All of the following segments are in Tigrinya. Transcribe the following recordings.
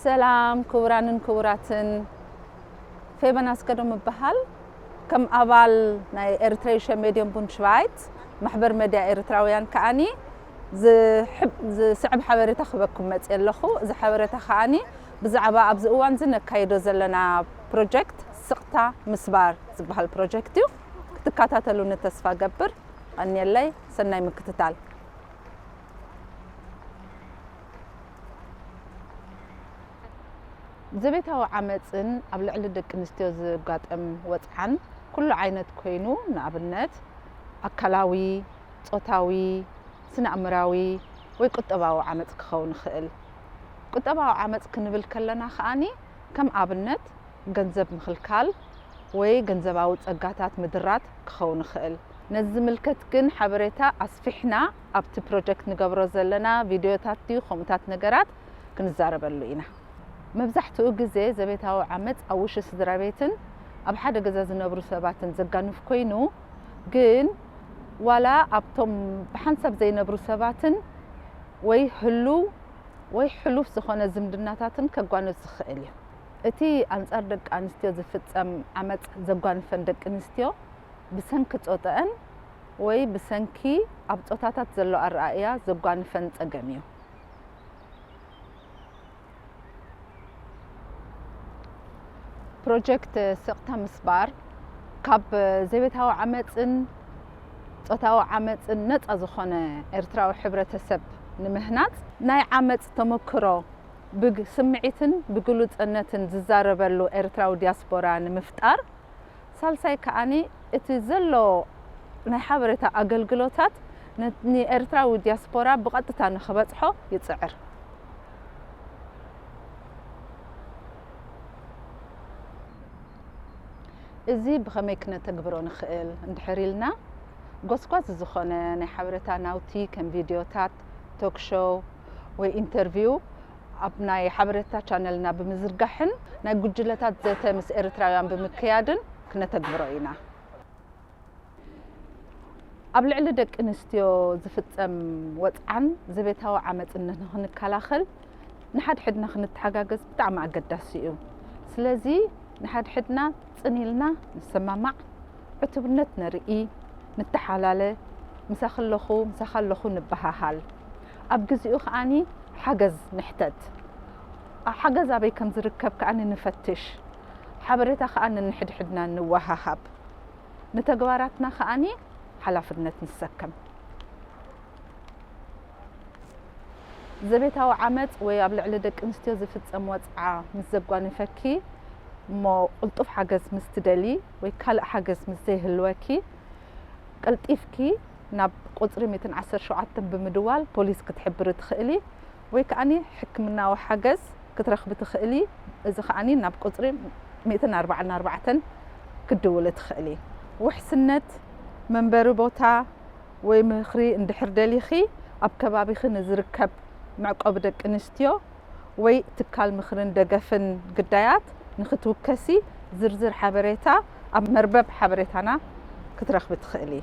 ሰላም ክቡራንን ክቡራትን፣ ፌበን ኣስገዶም እበሃል። ከም ኣባል ናይ ኤርትሬይሸ ሜድዮም ቡንሽቫይት ማሕበር መድያ ኤርትራውያን ከኣኒ ዝሕብ-፣ ዝስዕብ ሓበሬታ ክህበኩም መጽየ ኣለኹ። እዚ ሓበሬታ ከኣኒ ብዛዕባ ኣብዚ እዋን እዚ ነካይዶ ዘለና ፕሮጀክት ስቕታ ምስባር ዝበሃል ፕሮጀክት እዩ። ክትከታተሉኒ ተስፋ ገብር። ቀንየለይ፣ ሰናይ ምክትታል። ዘቤታዊ ዓመጽን ኣብ ልዕሊ ደቂ ኣንስትዮ ዘጋጥም ወጽዓን ኩሉ ዓይነት ኮይኑ፣ ንኣብነት ኣካላዊ፣ ጾታዊ፣ ስነ-ኣእምራዊ ወይ ቁጠባዊ ዓመጽ ክኸውን ይኽእል። ቁጠባዊ ዓመጽ ክንብል ከለና ከኣኒ ከም ኣብነት ገንዘብ ምኽልካል ወይ ገንዘባዊ ጸጋታት ምድራት ክኸውን ይኽእል። ነዚ ዝምልከት ግን ሓበሬታ ኣስፊሕና ኣብቲ ፕሮጀክት ንገብሮ ዘለና ቪድዮታት ድዩ ከምኡታት ነገራት ክንዛረበሉ ኢና። መብዛሕትኡ ግዜ ዘቤታዊ ዓመጽ ኣብ ውሽጢ ስድራ ቤትን ኣብ ሓደ ገዛ ዝነብሩ ሰባትን ዘጋንፍ ኮይኑ፣ ግን ዋላ ኣብቶም ብሓንሳብ ዘይነብሩ ሰባትን ወይ ህሉው ወይ ሕሉፍ ዝኾነ ዝምድናታትን ከጓንፍ ዝኽእል እዩ። እቲ ኣንጻር ደቂ ኣንስትዮ ዝፍጸም ዓመጽ ዘጓንፈን ደቂ ኣንስትዮ ብሰንኪ ጾተአን ወይ ብሰንኪ ኣብ ጾታታት ዘሎ ኣረኣእያ ዘጓንፈን ጸገም እዩ። ፕሮጀክት ስቕታ ምስባር ካብ ዘቤታዊ ዓመጽን ጾታዊ ዓመጽን ነጻ ዝኾነ ኤርትራዊ ሕብረተሰብ ንምህናጽ፣ ናይ ዓመጽ ተመክሮ ብግ-፣ ስምዒትን ብግሉጽነትን ዝዛረበሉ ኤርትራዊ ዲያስፖራ ንምፍጣር፣ ሳልሳይ ከኣኒ እቲ ዘሎ ናይ ሓበሬታ ኣገልግሎታት ን-፣ ንኤርትራዊ ዲያስፖራ ብቐጥታ ንኽበጽሖ ይጽዕር። እዚ ብኸመይ ክነተግብሮ ንኽእል እንድሕር ኢልና፣ ጎስጓስ ዝኾነ ናይ ሓበሬታ ናውቲ ከም ቪድዮታት፣ ቶክ ሾው ወይ ኢንተርቪው ኣብ ናይ ሓበሬታ ቻነልና ብምዝርጋሕን ናይ ጉጅለታት ዘተ ምስ ኤርትራውያን ብምክያድን ክነተግብሮ ኢና። ኣብ ልዕሊ ደቂ ኣንስትዮ ዝፍጸም ወጽዓን ዘቤታዊ ዓመጽን ንኽንከላኸል ንሓድሕድና ክንተሓጋገዝ ብጣዕሚ ኣገዳሲ እዩ። ስለዚ ንሓድሕድና ጽን ኢልና ንሰማማዕ፣ ዕቱብነት ነርኢ፣ ንተሓላለ፣ ምሳኺ ኣለኹ፣ ምሳኻ ኣለኹ ንበሃሃል። ኣብ ግዚኡ ከኣኒ ሓገዝ ንሕተት። ሓገዝ ኣበይ ከም ዝርከብ ከኣኒ ንፈትሽ። ሓበሬታ ከኣ ነንሕድሕድና ንወሃሃብ። ንተግባራትና ከኣኒ ሓላፍነት ንሰከም። ዘቤታዊ ዓመጽ ወይ ኣብ ልዕሊ ደቂ ኣንስትዮ ዝፍጸም ወጽዓ ምስ ዘጓንፈኪ እሞ ቅልጡፍ ሓገዝ ምስ ትደሊ ወይ ካልእ ሓገዝ ምስ ዘይህልወኪ፣ ቀልጢፍኪ ናብ ቁጽሪ ሚእትን ዓሰርተ ሸውዓተን ብምድዋል ፖሊስ ክትሕብሪ ትኽእሊ፣ ወይ ከኣኒ ሕክምናዊ ሓገዝ ክትረኽቢ ትኽእሊ። እዚ ከኣኒ ናብ ቁጽሪ ሚእትን ኣርባዓን ኣርባዕተን ክትድውሊ ትኽእሊ። ውሕስነት መንበሪ ቦታ ወይ ምኽሪ እንድሕር ደሊኺ፣ ኣብ ከባቢኺ ንዝርከብ መዕቆቢ ደቂ ኣንስትዮ ወይ ትካል ምኽርን ደገፍን ግዳያት ንኽትውከሲ ዝርዝር ሓበሬታ ኣብ መርበብ ሓበሬታና ክትረኽቢ ትኽእሊ።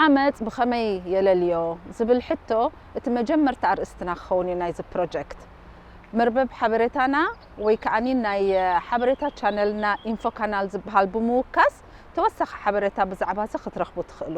ዓመጽ ብኸመይ የለልዮ ዝብል ሕቶ እቲ መጀመርታ ኣርእስትና ክኸውን እዩ ናይዚ ፕሮጀክት። መርበብ ሓበሬታና ወይ ከኣኒ ናይ ሓበሬታ ቻነልና ኢንፎ ካናል ዝበሃል ብምውካስ ተወሳኺ ሓበሬታ ብዛዕባ እዚ ክትረኽቡ ትኽእሉ።